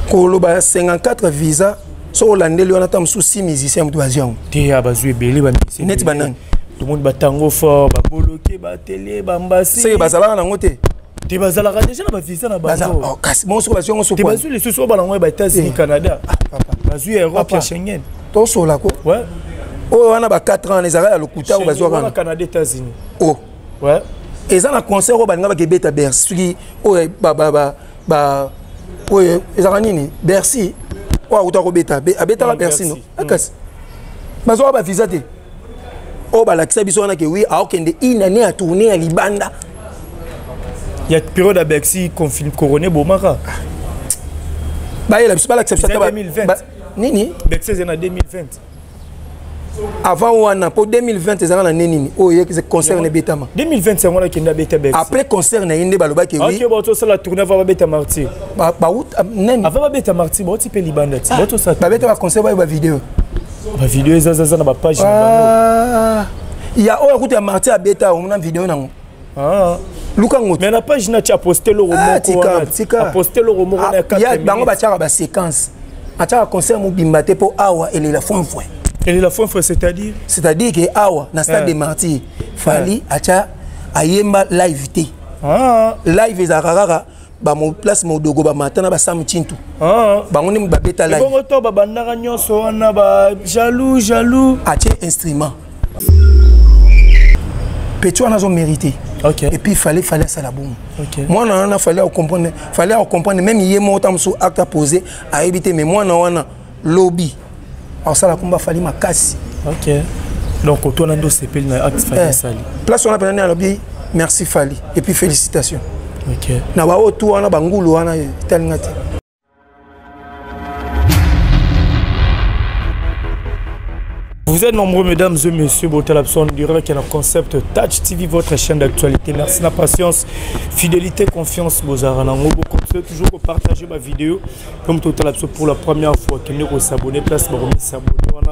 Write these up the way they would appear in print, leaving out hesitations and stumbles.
Koloba 54 visa, soki olandeli wana, ata mosusu 6 musicien moto bazwi yango. Te, bazwi ebele bamusicien. Neti banani? Tomoni batango fort, baboloke, baatelier, bambasi. Seke bazalaka nango te. Te, bazalaka déjà na bavisa na bango. Oh, kasi bongo soki bazwi yango? Te, bazwi lisusu oyo balango ya baÉtats-Unis, Canada, bazwi ya Europe, ya Schengen. Tosola ko oyo wana ba 4 ans ezalaka ya lokuta oyo bazwaka. Wana Canada, États-Unis. Oh ouais, eza na concert oyo balinga bakebeta Bercy, soki oyo oyo ezalaka nini, Bercy oyo akuta kobeta, abetaka Bercy no. Kasi bazwaka bavisa te oyo balakisa biso wana ke oui, aokende une année ya tournée ya libanda. Ya période ya Bercy, confine corona ebomaka. Bayela biso, balakisa biso ata 2020. Nini? Bercy eza na 2020. Avant wana, mpo 2020 ezalaka na nini oyo concert na ebetama? 2020 yango nakende abeta Bercy. Après concert na ye nde balobaki. Oui, batosala tournée avant babeta Martyr. Bauta nani? Avant babeta Martyr, bauti mpe libanda ti batosala. Babeta baconcert, bayo bavideo. Bavideo ezazaza na bapage na bango. Ya oyo akuta ya Martyr abeta, omona video nango? Luka ngo. Mais na page na ti aposte eloko moko, aposte eloko moko na bango, batiaka baséquence, atiaka concert mobimba te, mpo awa elela foin foin. Elela foin foin, c'est-à-dire? C'est-à-dire ke awa na stade de Martyr, Fally atya ayemba live te. Live ezalaka kaka bamoplace modogo, bamata na basamu tintu, bango nde babeta live. Bongo to babandaka nyonso wana ba jaloux jaloux. Atie instrument, petit wana azomérité. Et puis fallait asala bongo. Mwana wana fallait acomprendre, fallait acomprendre même ye moko. Ta mosusu acte aposé ayebi te, mais mwana wana lobi asala komba Fally makasi. Ok, donc otwana nde osepeli na acte Fally asali? Place wana mpena nde alobi merci Fally et puis félicitations. Na baoyo tu wana, bangulu wana etalinga te. Vous êtes nombreux, mesdames et messieurs, Botalapson, direct qui est le concept Touch TV, votre chaîne d'actualité. Merci de la patience, fidélité, confiance, bozara nango. Vous continuez toujours à partager ma vidéo. Comme Totalapson pour la première fois, qui est s'abonner, place, s'abonner. Voilà.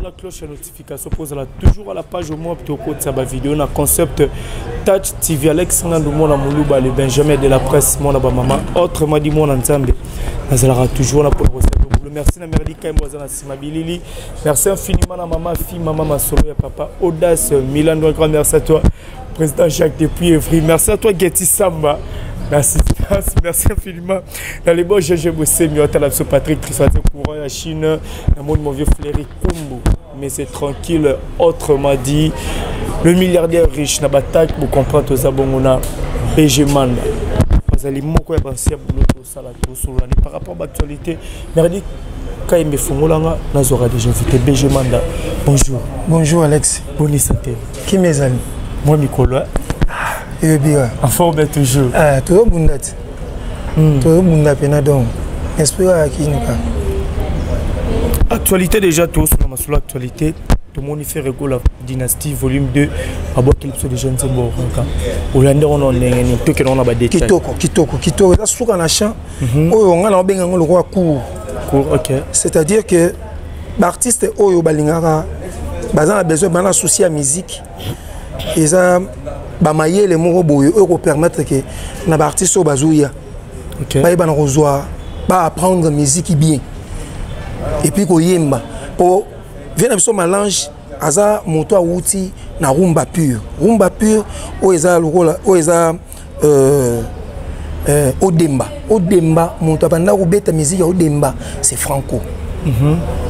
La cloche à notification, pose la toujours à la page au moins pour sa vidéo. Na concept Touch TV, Alex Ngandou, mon Moulouba, le Benjamin de la presse, mon maman, autrement dit mon Nzambe. Nazalaka toujours là pour le Merci na Merdi Kaimbo na Simabilili. Merci infiniment à maman, fille, maman, Masolo et papa Audace Milan. Un grand merci à toi, président Jacques depuis Evry. Merci à toi, Getty Samba. L'assistance, merci infiniment. Dans les bons GG Bossé, Miota, Patrick Trifazé, courant la Chine, le monde, mon vieux Fléry Kumbu. Mais c'est tranquille, autrement dit, le milliardaire riche, Nabatak, vous comprenez, tous abongona, BG Manda. Bazali moko ya bansia boulot tosala tosololani par rapport à l'actualité. Merdi Kayembe fongolanga nazwaka déjà invité BG Manda. Bonjour. Bonjour Alex. Bonne santé. Kimi ezali. Moi mikolo. Eyebi wa. En forme toujours. Ah, tozobunda ti. Tozobunda pena, donc esprit oyo akini kaka. Actualité déjà, tosolola masolo actualité. Tomoni Ferre Gola Dynastie volume 2 abwakeli biso déjà nzembo oranka. Olandi wana ndenge nini? Tokende wana badetail. Kitoko, kitoko, kitoko. Eza suka na champ oyo nga na obenga yango lokola cour. Cour, ok. C'est-à-dire que baartiste oyo balingaka, baza na besoin, bana souci ya musique, eza bamayele moko boye oyo kopermettre ke na baartiste oyo bazoya bayeba na kozwa, baapprendre musique bien et puis koyemba. Po vie na biso Malange aza moto awuti na rumba pure, rumba pure oyo eza lokola oyo eza Odemba. Odemba, moto abanda kobeta musique ya Odemba, c'est Franco.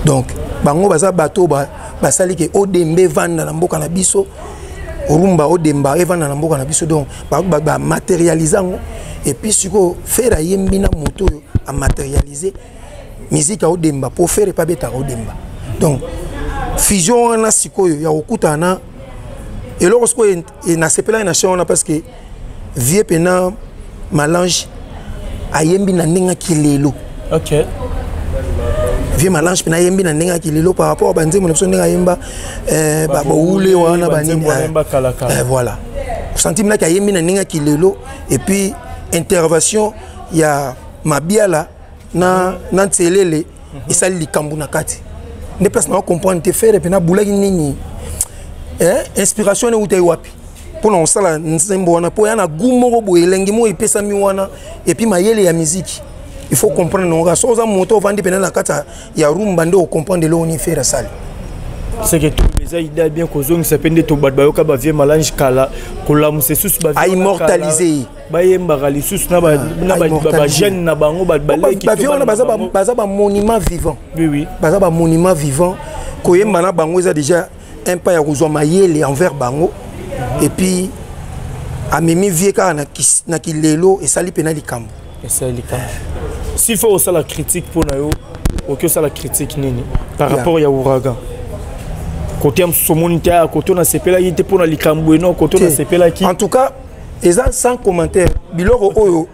Donc bango baza bato basali ke Odemba evanda na mboka na biso, rumba Odemba evanda na mboka na biso. Donc bamatérialise yango. Et puis sikoyo Ferre ayembi na moto oyo amatérialise musique ya Odemba, po Ferre epa abetaka Odemba. Donc fusion wana sikoyo ya kokutana na eloko sikoyo, nasepelaki na champ wana parce que vie pena Malange ayembi na ndenge akilelo. Vie Malange mpena ayembi na ndenge akilelo par rapport banzembo na biso, ndenge ayemba baule wana banini, voilà, senti minaki ayembi na ndenge akilelo. Et puis intervention ya Mabiala na Ntelele esali likambo na kati nde place na comprendre te Ferre mpena abulaki nini, inspiration wana eutai wapi mpona kosala nzembo wana, mpo ya na gu moko boye, elengi moko epesami wana, et puis mayele ya miziki. Il faut comprendre nango kaka soki oza moto ovandi mpena na kati ya rumba nde ocomprendre eloko nini Ferre asali. C'est que tout eza idée bien kozongisa mpe nde to bato bayoka bavieux Malange kala, kolamusa lisusu. Aimmortaliser ye. Bayembaka lisusu na bajeune na bango. Baleki bavieux wana baza bamonument vivant. oui oui Baza bamonument vivant. Koyemba na bango eza déjà un pas ya kozwa mayele envers bango. Et puis amemi vieux kaka na kilelo, esali mpena likambo. Esali likambo. S'il faut osala critique mpo na yo, oki osala critique nini par rapport ya Ouragan? Kote ya mosusu omoni te, kote nasepelaki te mpo na likambo eno, kote nasepelaki. En tout cas, eza sans commentaire. Biloko oyo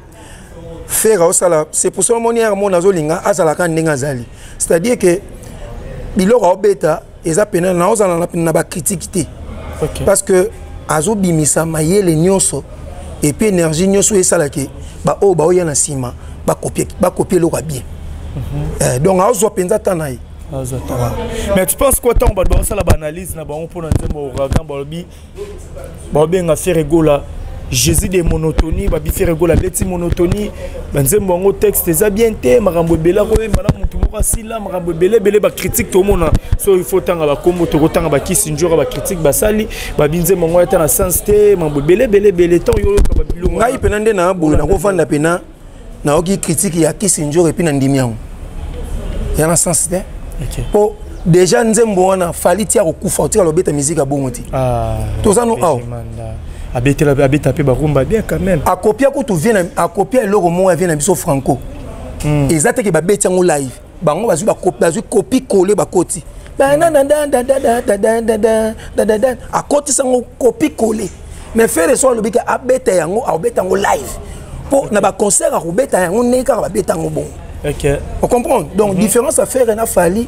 Ferre aosala, c'est pour ça omoni yaka mona azolinga azalaka ndenge azali, c'est-à-dire que biloko aobeta eza pena naozala na bacritique te, parce que azobimisa mayele nyonso et puis énergie nyonso oyo esalaki baoyo baoya na nsima bakopie eloko ya bien. Donc aozwa mpenza ta na ye. Mais tu penses quoi ntango bato baosala baanalyse na bango mpona nzembo Ouragan, balobi baobenga Ferre Gola Jésus de monotonie, babi Ferre Gola abeti monotonie, banzembo yango texte eza bien te, makambo ebele, akoyemba na motu moko asila, makambo ebele ebele, bacritique tomona so il faut tanga bakombo, tokotanga bakisi njoka, bacritique basali, babi nzembo yango ata na sens te, makambo ebele ebele ebele. Ntango yo oyoka babiloko? Ngai mpena nde na boye nakovanda mpena, nayoki critique ya kisi njoka et puis na ndimi yango ya na sens te, mpo déjà nzembo wana Fally ti akokufa otikala obeta musique ya bongo te. Toza no awa. Abetela, abeta mpe barumba bien quand même. Akopia kutu vieux, akopia eloko moko ya vieux na biso Franco. Eza teke babeti yango live, bango bazwi copie colle, bakoti akotisa yango copie colle. Mais Ferre so alobi ke abeta yango, akobeta yango live, mpo na baconcert akobeta yango ndenge kaka babeta yango bongo. Ocomprendre? Donc différence ya Ferre na Fally,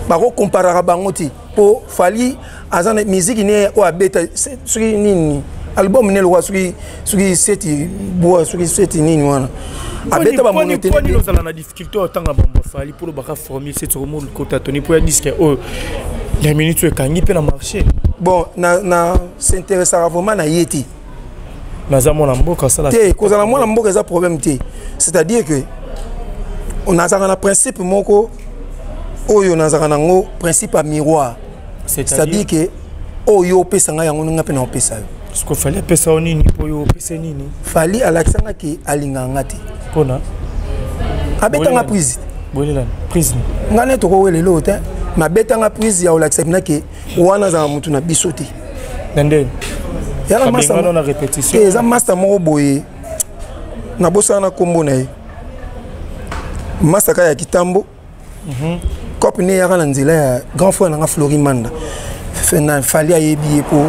bakokomparaka bango te, mpo Fally aza na musique ne oyo abeta soki nini, album ne lokwa soki seti bwa, soki seti nini wana abeta. Bamonotoni ozala na difficulté otanga bambo Fally mpo lobaka formule seti okomo kota toni mpo ya disque oyo ya minute oyo ekangi mpe na marché. Bon, na s'intéressaka vraiment na ye te. Naza mwana mboka, asala. Te, kozala mwana mboka eza problème te. C'est-à-dire que nazalaka na principe moko oyo nazalaka nango, principe ya miroir, c'est-à-dire que oyo opesa ngai yango, nga mpe na opesa yo. Parce que Fally apesa yo nini mpo oyo opesa nini? Fally alakisa nga ke alingaka nga te. Mpona? Abetanga prise. Bolelani prise? Nga nde tokowela eloko te, me abetanga prise ya kolakisa mpena ke wana azalaka motu na biso te. Na ndeni? Yala na répétition. Eza master moko boye, nabosana na nkombo na ye, master kaka ya kitambo. Cope ne eyaka na nzela ya grand frère nanga Flori Manda. Na Fally ayebi ye, mpo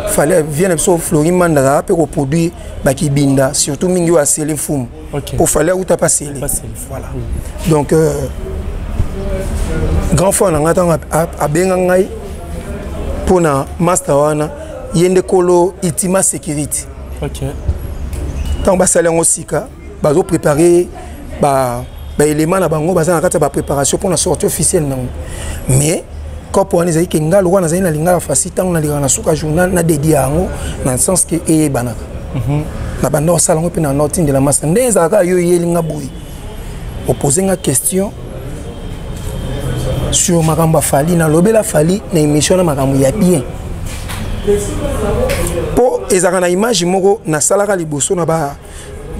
Fally vieux na biso Flori Manda azalaka mpe koproduire bakibinda, surtout mingi oyo asele mfumu, mpo Fally auta mpe asele. Voilà, donc grand frère na ngai ntango abenga ngai mpo na master wana, ye nde kolo Ultima Sécurité. Ntango basali yango sika, bazoprépare baélément na bango, baza na kati ya bapréparation mpona sortie officielle nango. Mais cope wana ezali ke nga lokola nazali na Lingala Fasi, ntango nalingaka na suka journal na dédie yango na sens ke eyebanaka na banda kosala yango mpe na notindela masa nde ezalaka. Yo eyeli nga boye, opose nga question sur makambo ya Fally, nalobela Fally na émission na makambo ya bien, mpo ezalaka na image moko nasalaka liboso na ba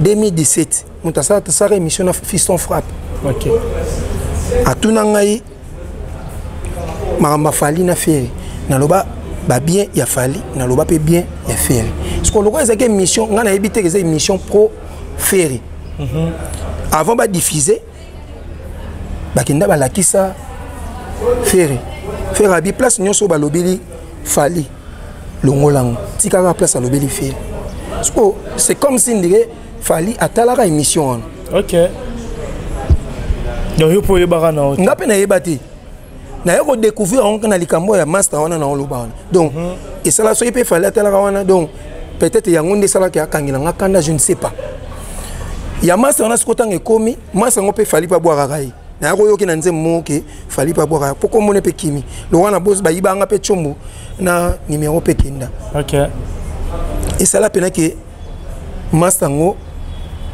2017. Moto asalaka émission na Fiston Frappe, atuna ngai makambo ya Fally na Ferre, naloba babien ya Fally, naloba mpe bien ya Ferre. Parce que lokola ezalaki émission, ngai nayebi te eza émission pro Ferre. Avant badiffuser, bakenda balakisa Ferre. Ferre abi place nyonso oyo balobeli Fally, longolango, tikaka place alobeli Ferre. Parce que c'est comme si ndire Fally atalaka émission wana. Ok, donc yo mpo oyebaka na? Nga mpe nayeba te, naye kodécouvrir yango na likambo ya master wana na oloba wana. Donc esala soki mpe Fally atalaka wana, donc peut-être yango nde esalaki akangela nga kanda, je ne sais pas. Ya master wana sikoyo, ntango ekomi master yango mpe Fally mpe abwakaka ye, naya koyoki na nzembo moko ke Fally mpe abwakaka mpo komona mpe kimi lokola na bayibanga mpe tshombo na numero mpe kenda. Esala mpena ke master yango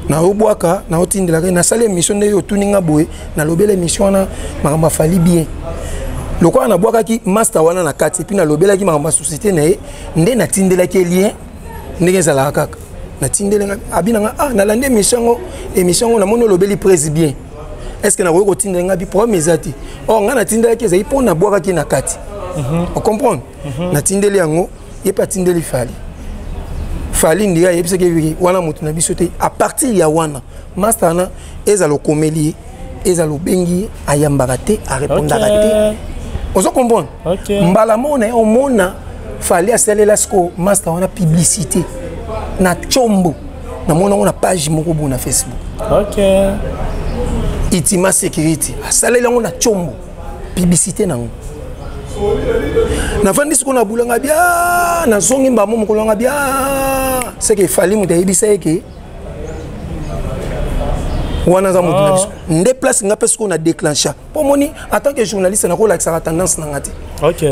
Naobwaka, naotindelaka ye, nasali émission nde yo otuni nga boye, nalobela émission wana makambo afali bien. Lokola nabwakaki master wana na kati, et puis nalobelaki makambo ya société na ye, nde natindelaki ye lien ndenge ezalaka kaka. Natindeli nga, abi na nga: "Ah, nalandi émission yango, émission yango namoni olobeli presse bien, est ce que nakoki kotindela nga?" Bi problème eza te. Or nga natindelaki, ezali mpo nabwakaki na kati, ocomprendre? Natindeli yango, ye mpe atindeli Fali. Fali ndenge ayebisaki ye wana, moto na biso te. À partir ya wana, master wana, ezala okomeli ye, ezala obengi ye, ayambaka te, arépondaka te. Ozo comprendre? Mbala moko na ye omona Fali asalela siko master wana publicité na Tshombo. Namona yango na page moko boye na Facebook. Itima Sécurité asaleli yango na Tshombo publicité nango. Navandi sikoyo na bulanga bia, nazongi mbamo mokolo yanga bia seke efali moto ayebisa ye ke wana aza moto na biso. Nde place nga mpe sikoyo na déclencha, mpo moni en tant que journaliste nakolakisaka tendance na nga te.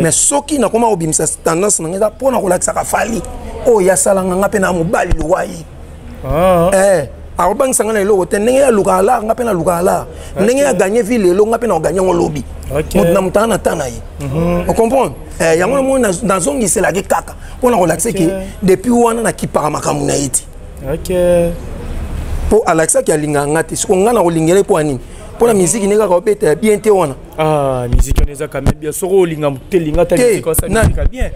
Mais soki nakoma kobimisa tendance na nga, eza mpo na kolakisaka Fali oyo asalanga nga mpe na mobali lokwa ye. Akobangisa nga na eloko te. Ndenge alukaka lar, nga mpe nalukaka lar. Ndenge aganye vie lelo, nga mpe na oganye yango lobi. Moto na moto aza na temps na ye, ocomprendre? Yango namoni nazongiselaki kaka mpo na kolakisa ke depuis wana nakipaka makambo na ye te. Mpo alakisaki alingaka nga te. Siko nga na kolingela ye mpo ya nini? Mpo na miziki nde kaka obeta ya bien te wana. Ah, musique wana eza quand même bien. Soko olinga motu te, linga ta Te, musique asa musique ya bien.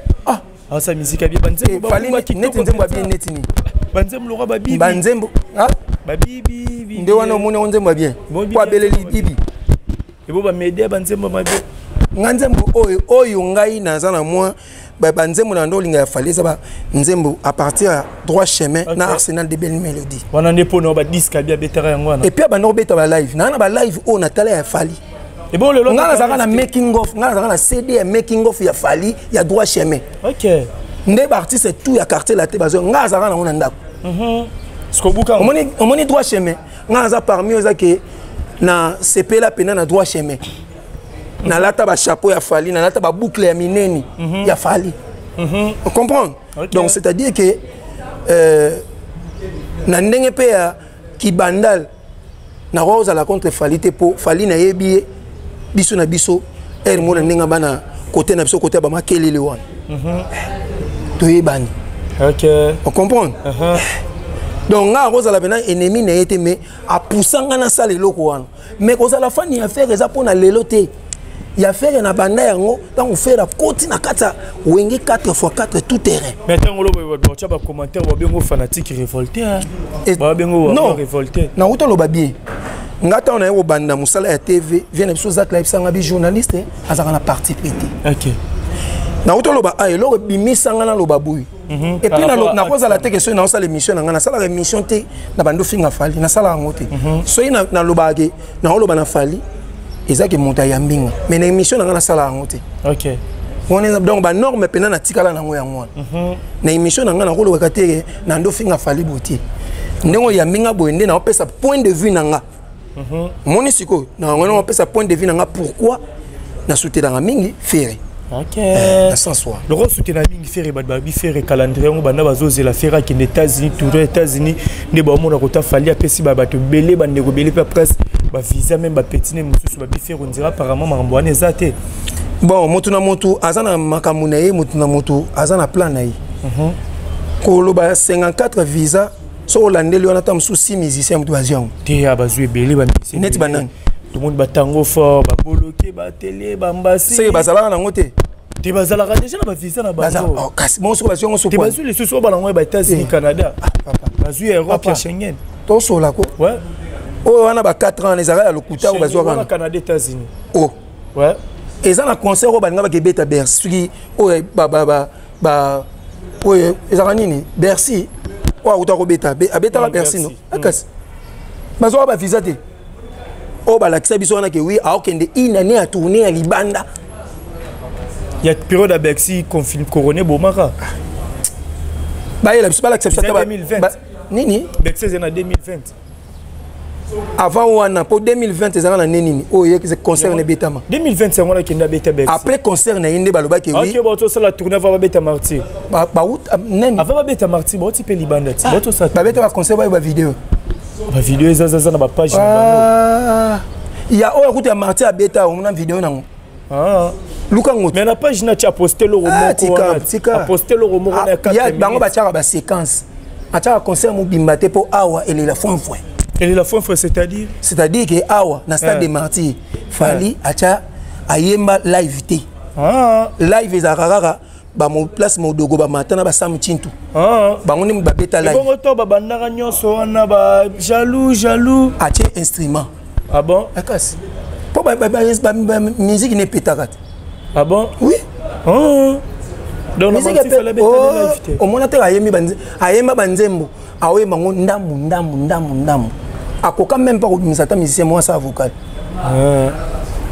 Asa musique ya bien, banzembo. Fali neti nzembo ya bien neti nini? Banzembo lokwa babibi. Banzembo, ah? Babibi bibi. Nde wana omoni yango nzembo ya bien? Bon, po abeleli bibi. Ebo bamedia banzembo mabe. Nga nzembo oyo oyo ngai naza na mwa banzembo na ndo olinga ya Fali, eza banzembo à partir ya Droit Chemin na Arsenal de Belle Mélodie. Wana nde mpona badisque abi abetaka yango wana. Et puis abanda kobeta balive, naa na balive oyo natala ya Fali. Ebo lelo Nga nazalaka na making of, nga nazalaka na CD ya making of ya Fali ya Droit Chemin. Nde baartiste tout ya Quartier Latin bazwa, nga azalaka nango na ndako. Sikobuka. Omoni Droit Chemin, nga naza parmi oyo eza ke na sepela mpena na Droit Chemin. Nalata bachapeau ya Fali, nalata baboucle ya minene ya Fali, comprendre? Donc c'est à dire que na ndenge mpe ya kibandal, nakoka kozala contre Fali te, mpo Fali nayebi ye, biso na biso ere mona ndenge bana kote na biso, kote ya bamakelele wana, toyebani. Ocomprendre? Donc nga akozala mpena ennemi na ye te, mais apusa nga nasala eloko wana. Mais kozala fani ya Ferre eza mpona lelo te. Ya Ferre na banda yango ntango Ferre akoti na kati ya Wenge 4 x 4 tout terrain. Mais ntango oloba, bato batya bacommentaire, babengo fanatique révolté, hein. Babengo Non. révolté. Nauta oloba bien, nga ntango naye kobanda mosala ya TV, vie na biso Zakla yebisanga bi journaliste azalaka na parti pris te. Nauta oloba, a eloko ebimisanga naloba boye. Et puis nakozala te ke soki naosala émission na ngai, nasalaka émission te na bando finga Fali, nasalaka yango te. Soki nalobaka ke naoloba na Fali, eza ke moto ayambi nga, mais na émission na ngai nasalaka yango te. Wana donc banorme mpena natikala nango yango wana. Na émission na ngai nakolobaka te ke na ndo finga Fali boye te. Ndenge oyambi nga boye, nde naopesa point de vue na nga. Omoni sikoyo, na yango naopesa point de vue na nga pourquoi nasutelaka mingi Ferre. Na sens wana. Loko osutena mingi Ferre, bato babi Ferre calendrier yango banda bazozela Ferre akende États-Unis, tour États-Unis, nde baomona kota Fali apesi bato ebele, bandeko ebele mpe presse bavisa, même bapetine mosusu babi Ferre ondira apparemment makambo wana eza te. Bon, motu na motu aza na makambo na ye, motu na motu aza na plan na ye. Koloba 54 visa, soki olandeli wana, ta mosusu 6 musicien moto bazwi yango. Te, ya bazwi ebele bamusicien. Neti banani? Tomoni batango fort, baboloke, batele, bambasi. Seke bazalaka nango te? Te, bazalaka déjà na bavisa na bango. Oh, kasi bongo soki bazwi yango? Te, bazwi lisusu oyo banango ya baÉtats-Unis, Canada, bazwi ya Europe, ya Schengen. Tosola ko oyo wana ba 4 ans ezalaka ya lokuta oyo bazwaka wana. Canada, États-Unis. Oh. Ouais. Eza na concert oyo balinga bakebeta Bercy, soki oyo oyo ezalaka nini, Bercy oyo akuta kobeta, abetaka Bercy no. Kasi bazwaka bavisa te oyo balakisa biso wana ke wi aokende une année ya tournée ya libanda. Ya période ya Bercy, confine corona ebomaka. Bayela biso, balakisa biso ata 2020. Nini? Bercy eza na 2020. Avant wana, mpo 2020 ezalaka na nini oyo concert na ebetama? 2020 yango nakende abeta Bercy. Après concert na ye nde balobaki wi. Ok, baotosala tournée avant babeta Martyr. Bauta nani? Avant babeta Martyr, bauti mpe libanda ti baotosala. Babeta baconcert, bayo bavideo. Bavideo ezazaza na bapage na bango. Ah, ya oyo akuta ya Martyrs abeta, omona video nango. Ah. Luka ngo. Mais na page na ti aposte eloko Ah, moko tika, wana. tika. Aposte eloko moko na Ah, 4 ya bango minutes. batiaka baséquence, atiaka concert mobimba te, mpo awa elela foin foin. Elela foin foin, c'est-à-dire? C'est-à-dire ke awa na stade Eh. de Martyr, Fali atya ayemba live te. Ah. Live ezalaka kaka bamoplace modogo, bamata na basamu tintu. Ah. Bango nde babeta live. Ebongo to babandaka nyonso wana, ba jaloux jaloux. Atie instrument. Ah bon? Akasi mpo musique ne epetaka te. Ah bon? Oui. Ah. Donc na musique Martyrs, Fally abeta Oh, live te. Omona te, ayembi ayemba banzembo, aoyemba ngo ndambu ndambu ndambu ndambu, akoka même pas kobimisa ata musicien moko asala vocal. Ah.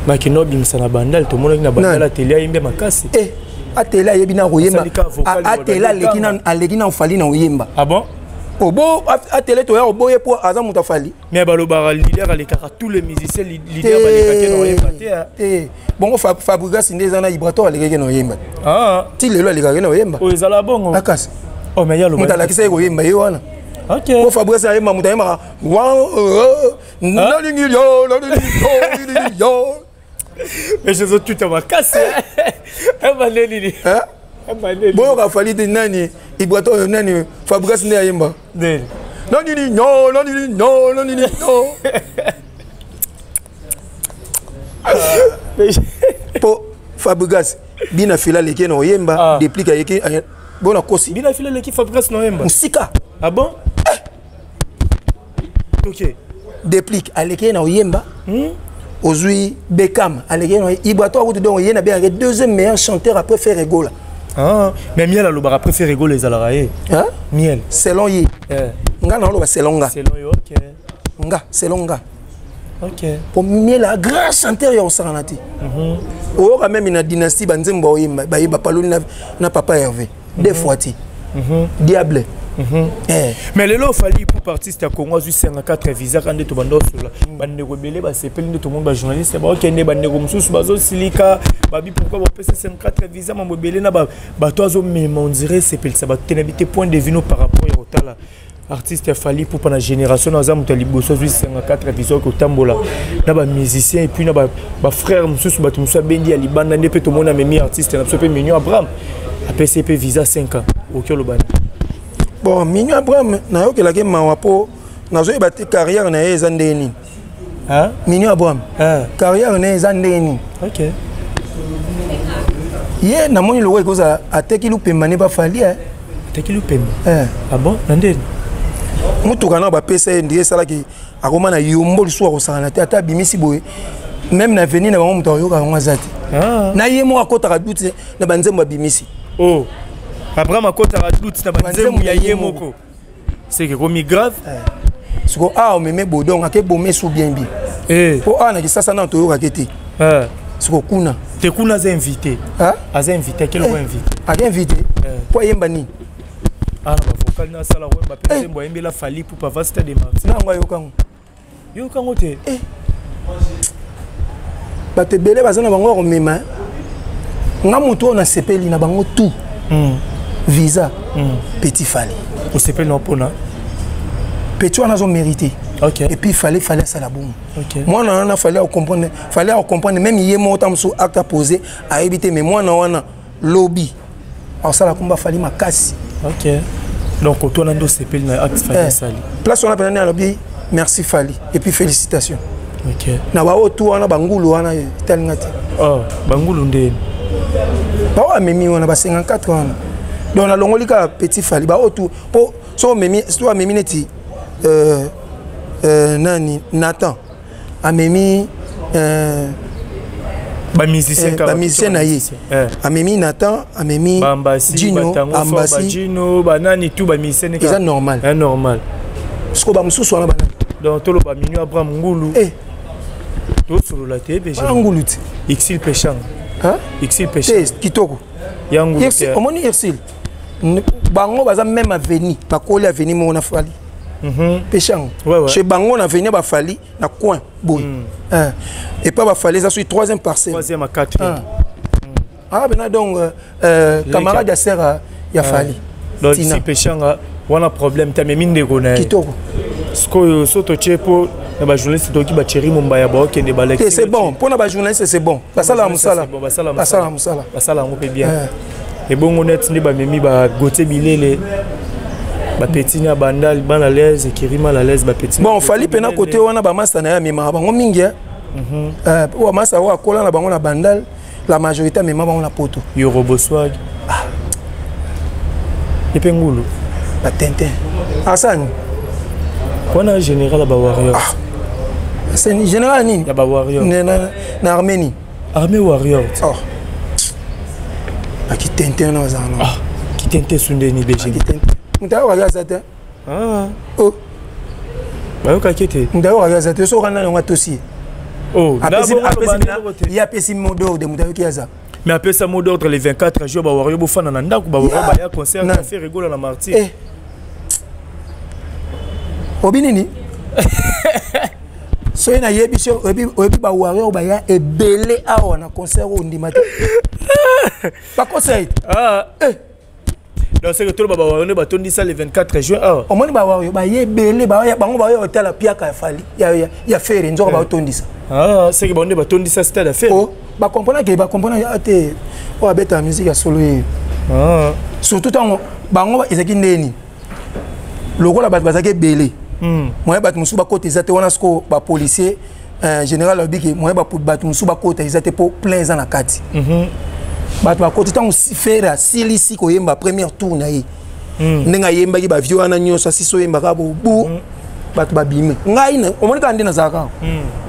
Makino obimisa na Bandal, tomonaki na Bandal. Nani? Ateli ayembi makasi. Eh, atele ayebi na koyemba. Asalika vocal. Atele aleki aleki na Fally na koyemba. Ah bon? Obo atele toya oboye mpo aza moto afali. Mais balobaka leader alekaka tous les musiciens, leader balekaki na oyemba te, ah. Te, bongo Fabregas nde eza na Ibrator, alekaki na oyemba. Ah. Ti lelo alekaki na oyemba. Oyo ezala bongo. Akasi. Oh, mais ya loba. Moto alakisa ye koyemba ye wana. Ok. Po Fabregas ayemba, moto ayembaka nalingi yo, nalingi yo, nalingi yo. Mais je tout makasi ebande nini? Hein? Ebande. Boyoka Fally te, nani, Ibrator, nani, Fabregas nde ayemba. Nini? Nalingi yo, nalingi yo, nalingi yo. Mpo Fabregas bina fila aleki ye na oyemba. Ah. Déplique ayeki bona kosi. Bina fila eleki Fabregas na oyemba. Mosika. Ah bon, ok. Déplique aleki ye na oyemba. Ozwi Bekam, aleki ye na Ibrator akuti, donc ye na bengaki deuxième meilleur chanteur après Ferre Gola. Ah, mais Miel alobaka préféré Gola ezalaka ye. Hein? Miel. Selon ye. Eh. Nga na oloba selon nga. Selon yo, ok. Nga, selon nga. Ok. Po Miel a grand chanteur ya kosakana te. Oyoka même na Dynastie, banzembo baoyemba, bayeba paloli na papa Hervé deux fois te, diable. Eh. Mais lelo Fally Ipupa, artiste ya Congo, azwi 54 visa ka nde tobanda osola. Bandeko ebele basepeli nde tomoni bajournaliste baokende, bandeko mosusu bazosilika, babi pourquoi bopesa 54 visa, mambo ebele na bato azomema, on dirait esepelisa bato te. Nayebi te point de vue no par rapport ya kotala artiste ya Fally Ipupa na génération aza moto ya liboso azwi 54 visa, oyo kotambola na bamusicien et puis na bafrère mosusu, bato mosusu abendi ya libanda nde mpe tomoni amemi artiste na biso mpe Mignon Abraham, apesi ye mpe visa 5 ans. Oki olobani? Bon, Mignon Abraham, nayokelaki mawa mpo nazoyeba te carrière na ye eza ndenge nini. Hein? Mignon Abraham, Hein? carrière na ye eza ndenge nini? Ok. Ye namoni lokola ekozala ateki lupemba nde bafali, eh. Ateki lupemba? Eh. Ah bon, na ndeni? Motuka na bapesa ye, ndenge esalaki akoma na yombo lisusu akosakana te, ata abimisi boye même na veni na bango, moto akoyoka yango aza te. Ah. Na ye moko akɔtaka doute na banzembo abimisi. Oh, Abraham akotaka doute na banzembo ya ye moko, c'est que komi grave. Siko awa omeme bodong ake bome su bien bi. Eh. Mpo awa na Kisasa na toyokaki te. Ah. Siko kuna. Te, kuna aza invité. Ah? Aza invité, akeli ko invité. Ake invité mpo ayemba nini? Ah, na bavocal na asala koyemba mpe nzembo ayembela Fally Ipupa va stade de Martyrs. Nango ayokango. Yokango te. Bato ebele baza na bango ya komema. Nga motu oyo nasepeli na bango tout visa, petit Fally. Osepeli na mpona? Petit wana azomérité. Ok. Et puis fallait asala bongo. Ok. Mwana wana fallait acomprendre, fallait acomprendre même ye moko ta mosusu acte aposé ayebi te, mais mwana wana lobi akosala komba Fally makasi. Ok, donc otwana nde osepeli na acte Fally Eh, asali? Place wana mpena nde alobi merci Fally et puis félicitations. Ok. Na baoyo tu wana, bangulu wana etalinga te. Oh, bangulu ndeni? Baoyo amemi wana ba 54 wana, donc nalongoli kaka petit Fally, baoyo tu, mpo so omemi, so amemi neti nani, Nathan amemi bamusicien. Eh, bamusicien na ye. Eh. Amemi Nathan, amemi Bambasi. Gino. Batango. Ambasi. Bajino, banani tu, bamusicien. Eza normal. Eh, normal. Siko bamosusu wana banani? Donc toloba Mignon Abraham ngulu? Eh. Tosolola te Wana beje. Ngulu te. Exil peshanga. Hein? Exil peshanga. Te, kitoko. Ya ngulu Ursule, te. omoni Ursule, bango baza même aveni, bakoli aveni moko na Fally. Pechango. Ouais. Chez bango na veni bafali na coin boye. Hein. Et pas bafali eza soki troisième parcelle. Troisième à quatrième. Ah bena, donc camarade ya sœur ya Fally. Donc Tina. Exil peshanga wana problème te, amemi ndeko na ye. Kitoko. Sikoyo so totie mpo na bajournaliste, toyoki bacheri Mombaya baokende. Te, c'est bon. Mpo na bajournaliste, c'est bon, basalaka mosala, basalaka mosala. Basala yango mpe bien. Ebongo net nde bamemi bagotie bilele, bapetini ya Bandal, bana l'aise, ekiri mal à l'aise, bapetini. Bon, Fally mpena kote wana, bamasta na ye amemaka bango mingi. Po bamasta oyo akola na bango na Bandal, la majorité amema bango na Poto. Yoroboswag epe ngulu. Batintin asani. Wana général ya bawarriors. Ah. Général nini? Ya bawarriors. Na armée nini? Armée warriors. Oh. Bakitintin wana bazala na ah, kitintin sundeni BG. Moto ayokaki aza te. Ah. Oh. Bayokaki te. Moto ayokaki aza te. Soki okanda yango, atosi ye, apesi mot d'ordre, moto ayoki aza. Mais apesa mot d'ordre le 24 juin, bawario bofanda na ndako, bawario baya concert Ferre Gola na Martyr. Eh. Obi nini? Soki nayebi so oyebi, bawario oyo baya ebele awa na concert oyo, ondima te, bakosa ete. Ah. Eh. Donc c'est que toloba bawario nde batondisa le 24 juin awa. Omoni, bawario baye ebele, bango baoya kotala piaka ya Fally, ya Ferre, nzoka baotondisa. Ah, c'est que bango nde batondisa stade ya Ferre. Oh, bakomprendre bakomprendre te, oyo abetaka musique ya solo ye. Ah. Surtout ntango bango ezalaki ndeni, lokola bato bazalaki ebele, moyen bato mosusu bakota eza te. Wana sikoyo bapolicier, général alobiki moyen bato mosusu bakota eza te, mpo plein eza na kati. Bato bakoti ntango Ferre asilisi koyemba première tour na ye, ndenge ayembaki bavio wana nyonso, asisi oyembaka bobu, bato babimi. Ngai omoni kaka nde nazalaka,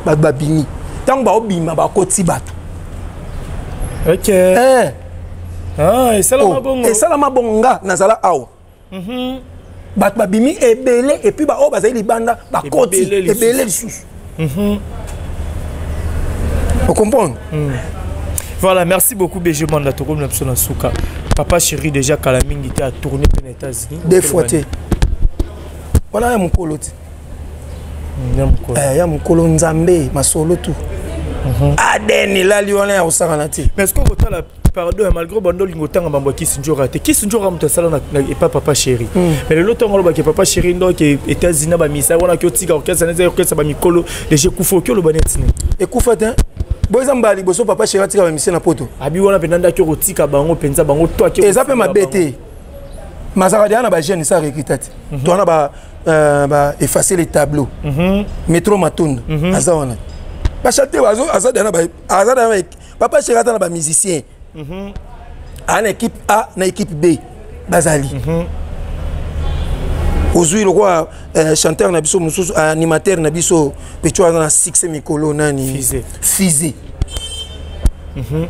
bato babimi. Ntango baobima, bakoti bato. Ok. Eh. Ah, esalama. Oh, bongo. Esalama bongo. Nga nazala awa, bato babimi ebele, et puis baoyo bazali libanda bakoti ebele lisusu. Ocomprendre? Voilà, merci beaucoup BG Manda. Tokomi na biso na suka. Papa Chéri déjà kala mingi te a tourné pe na États-Unis. Deux fois te. Wana ya mokolo te. Ya mokolo. Eh, ya mokolo Nzambe, masolo tu. ADN elali wana ya kosakana te. Mais est-ce que kotala, pardon, malgré bando olingo otanga mambo ya Kisi Njoka te, Kisi Njoka moto asala epa Papa Chéri, mais lelo ntongo olobaki Papa Chéri ndoki États-Unis na bamisa wana, ki otika orchestre neti orchestre bamikolo déjà ekufa, oki oloba neti nini? Ekufa te. Bo eza mbala liboso Papa Chéri atika bamisie na Poto? Abi wana mpenza ndaki okotika bango mpenza, bango to ake. Eza mpe mabe te, mazalaka deya na bajeune sa recruta te. To wana ba ba effacer les tableaux, Métro Matondo aza wana, bachante aza deya na aza deya. Papa Chéri aza na bamusicien, aa na équipe A na équipe B bazali. Ozwi lokola chanteur na biso mosusu, animateur na biso pecho, aza na succès mikolo, nani? Fusée. Fusée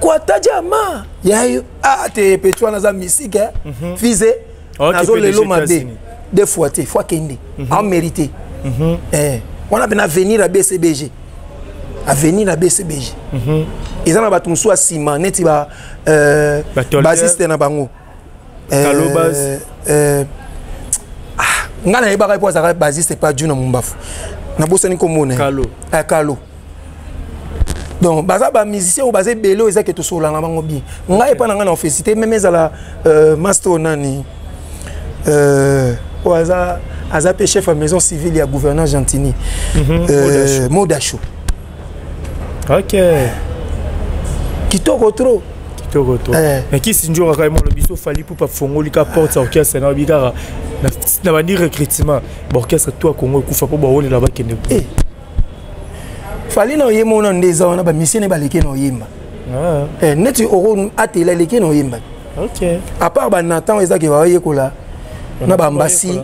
kwata jama yayo. Ah te, pecho wana aza mystique. Fusée nazo lelo mabe deux fois te, fois akende amérité wana mpe na avenir ya BCBG, avenir ya BCBG eza na bato mosusu ya nsima neti ba basiste na bango. Ah, ngai nayebaka mpo azalaka basiste pa Juna Mombafu, nabosani komona. Kalo. Kalo. Donc baza bamusicien oyo baza ebele, oyo eza ke tosolola na bango bien. Ngai epa na ngai na ofélicité même ezala master nani oyo aza mpe chef ya maison civile ya gouverneur Gentini, Modasho. Ok. Kitoko trop. Kitoko trop. Mais Kisi Njoka kaka molo biso, Fally Ipupa fongoli ka porte ya orchestre na bi kaka na bandi recrutement baorchestre to ya Congo ekufa mpo baolela bakende. Eh. Fally na oyemba wana nde eza wana, bamisie ne baleki na oyemba. Ah. Eh, neti oko atela eleki na oyemba. Ok. À part banatan ezaki baoyekola na bambasi.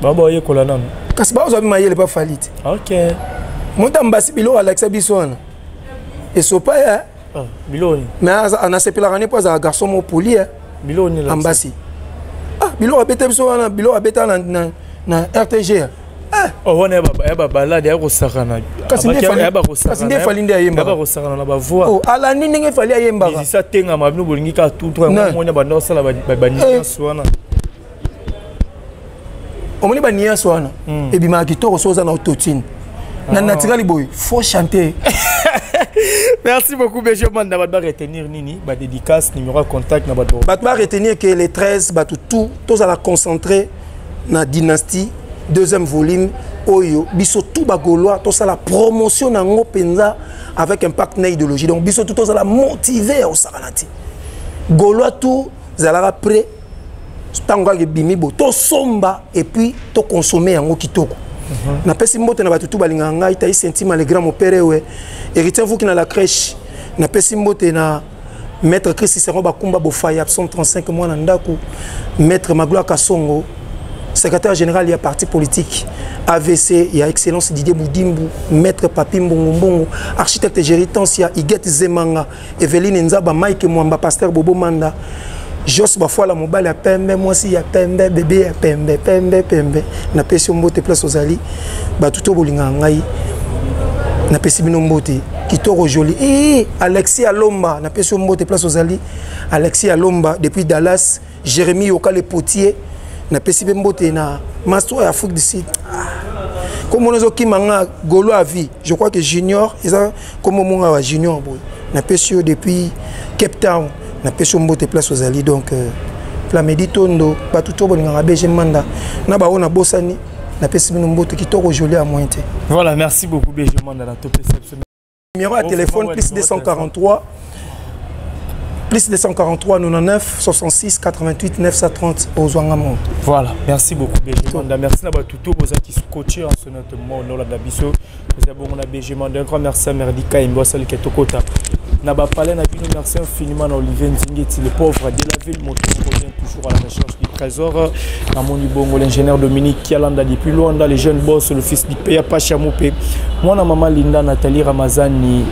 Bango baoyekola nano. Kasi baozwa bi mayele pa Fally te. Ok. Moto ambasi, biloko alakisa biso wana esopa ya. Ah, biloko nini? Mais anasepelaka ne mpo azala garçon mo poli. Biloko nini? Ambasi, ah, biloko abeta biso wana, biloko abeta na RTG. Ah. Oh, wana ya babalade ya kosakana. Kasi nde Fally nde ayembaka. Ya kosakana na bavoix. Oh, alandi ndenge Fally ayembaka. Musicien atengama, bino bolingi kaka tout moni banda osala banuance wana. Omoni banuance wana ebimaka kitoko so oza na autotune na naturel boye, faut chanter. Merci beaucoup BG Manda. Bato baretenir nini? Badédicace, numéro ya contact na bato. Bato baretenir ke les 13, bato tout tozala concentré na Dynastie deuxième volume. Oyo biso tout bagaulois tosala promotion nango mpenza avec impact na idéologie. Donc biso tout tozala motivé ya kosakana te. Gaulois tout zalaka prêt ntango kaka ebimi bo tosomba et puis toconsommer yango kitoko. Napesi mbote na bato tu balingaka ngai, Tai Sentima, le grand mopere we héritier Mvuki na la crèche. Napesi mbote na maître Chris Cicéron Bakumba Bofaya, psaume 35, mwana ndako, maître Magloire Kasongo, secrétaire général ya parti politique AVC ya excellence Didier Boudimbu, maître Papi Mbongo Mbongo, architecte Géritensia, Iget Zemanga, Eveline Nzaba, Mike Mwamba, pasteur Bobo Manda, Jos Bafoila, mobali ya pembe, mwasi ya pembe, bébé ya pembe, pembe pembe. Napesi yo mbote place ozali. Bato to bolingaka ngai, napesi bino mbote kitoko joli. Eh, Alexis Alomba, napesi yo mbote place ozali, Alexis Alomba depuis Dallas. Jérémy Yoka le potier, napesi mpe mbote na master ya Afrique du Sud. Ah. Komona ezokima nga golo à vie, je crois que Junior eza kombo monga wa Junior boye. Napesi yo depuis Cape Town, napesi yo mbote place ozali. Donc Plamedi Tondo, bato to bolingaka BG Manda na bango, nabosani, napesi bino mbote kitoko joli ya moyen te. Voilà, merci beaucoup BG Manda na topesa biso. Numéro ya téléphone: plus 243, plus 243 99 66 88 930, ozwanga mo. Voilà, merci beaucoup BG Manda. Merci na bato to bozaki scotché en ce note mo nolanda biso. Toza bongo na BG Manda. Un grand merci à Merdi Kaimbo asalika tokota na bapalais na bino. Merci infiniment na Olivier Nzingeti, le pauvre de la ville, moto revient toujours à la recherche du trésor. Namoni bongo l'ingénieur Dominique Kialanda depuis Luanda, le jeune boss, le fils du Peya Pacha Moupe, mwana mama Linda, Nathalie Ramazani,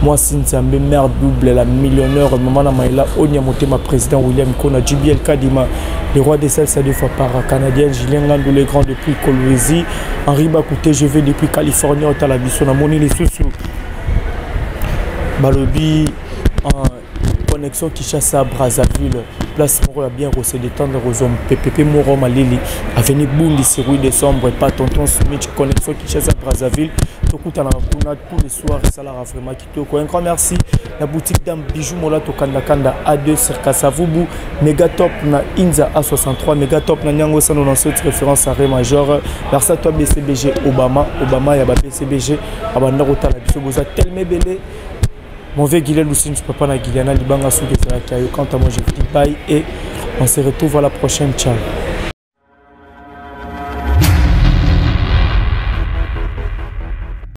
mwasi Nzambe, mère double, la millionnaire, mama na Maïla Onia Motema, président William Kona, JBL Kadima, le roi des salsa deux fois par canadien, Julien Ngandou le grand depuis Kolwezi, Henri Bakou TGV depuis Californie, otala biso. Namoni lisusu balobi en connexion Kinshasa Brazzaville, place moko ya bien kose détendre, kozwa mpepepe moko malili, avenue Bundi sur 8 décembre, pas tonton Smith. Connexion Kinshasa Brazzaville, tokutanaka kuna tous les soirs, esalaka vraiment kitoko. Un grand merci na boutique Dame Bijou Mola, tokandakanda A2 sur Kasavubu, Megatop na Inza A63, Megatop na Nyango 197, référence à Ré Major. Merci à toi BCBG Obama, Obama ya ba BCBG abanda kotala biso, boza tellement ebele. Mon vieux Guilhem Lucine, papa na Guiliana Libanga soki ezalaki ayo. Quant à moi, je vous dis bye et on se retrouve à la prochaine. Ciao.